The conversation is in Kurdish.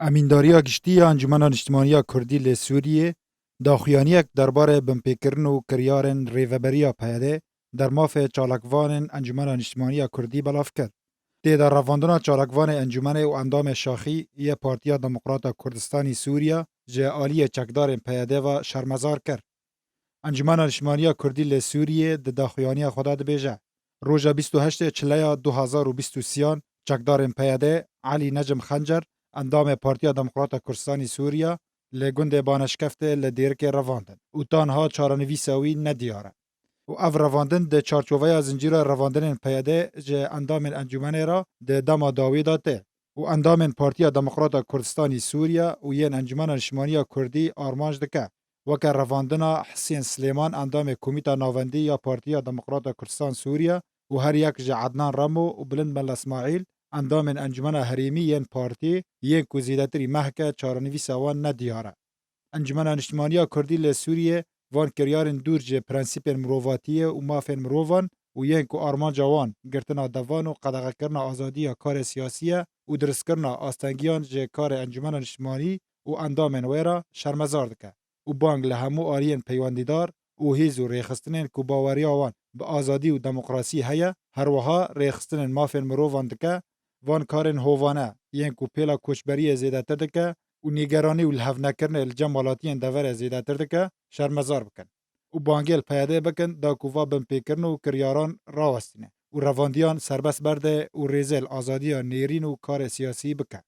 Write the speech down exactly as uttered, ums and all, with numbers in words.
Emîndariya Giştî ya Encûmena Niştimanî ya Kurdî li Sûriyê daxuyaniyek derbarê binpêkirin û kiryarên rêveberiya P Y D der mafê çalakvanên Encûmena Niştimanî ya Kurdî belav kir. Tê de revandina çalakvanê encûmenê û endamê şaxî yê Partiya Demokrata Kurdistanî Sûriya ji aliyê çekdarên P Y D ve şermezar kir. Encûmena Niştimanî ya Kurdî li Sûriyê di daxuyaniya xwe de dibêje, roja bîst û heştê Çileya du hazar û bîst û sêyan çekdarên P Y D Elî Necim Xencer, endamê Partiya Demokrata Kurdistanî Sûriya, li gundê Baneşkeftê li Dêrikê revandin û tanha çarenivîsa wî nediyar e. Û ev revandin di çarçoveya zincîra revandinên P Y D ji endamên encûmenê re di dema dawî de tê û endamên Partiya Demokrata Kurdistanî Sûriya û yên Encûmena Niştimanî ya Kurdî armanc dike, weke revandina Hisên Silêman, endamê Komîta Navendî ya Partiya Demokrata Kurdistan Sûriya û her yek ji Ednan Remo û Bilind Mela Îsmaîl, endamên Encûmena Herêmî yên partî, yên ku zêdetirî mehke çarenivîsa wan nediyar e. Encûmena Niştimanî ya Kurdî li Sûriyê van kiryarên dûr ji prensîpên mirovatiyê û mafên mirovan û yên ku armanca wan girtina devan û qedexekirina azadiya karê siyasî ye û dirustkirina astengiyan ji karê Encûmena Niştimanî û endamên wê re şermezar dike û bang li hemû aliyên peywendîdar û hêz û rêxistinên ku baweriya wan bi azadî û demokrasî heye, her wiha rêxistinên mafên mirovan dike, van karên hovane yên ku pêla koçberiyê zêdetir dike û nîgeranî û lihevnekirinê li cem welatiyên deverê zêdetir dike, şermezar bikin û bangê li P Y D bikin da ku va binpêkirin û kiryaran rawestîne û revandiyan serbest berde û rêzê li azadiya nêrîn û karê siyasî bike.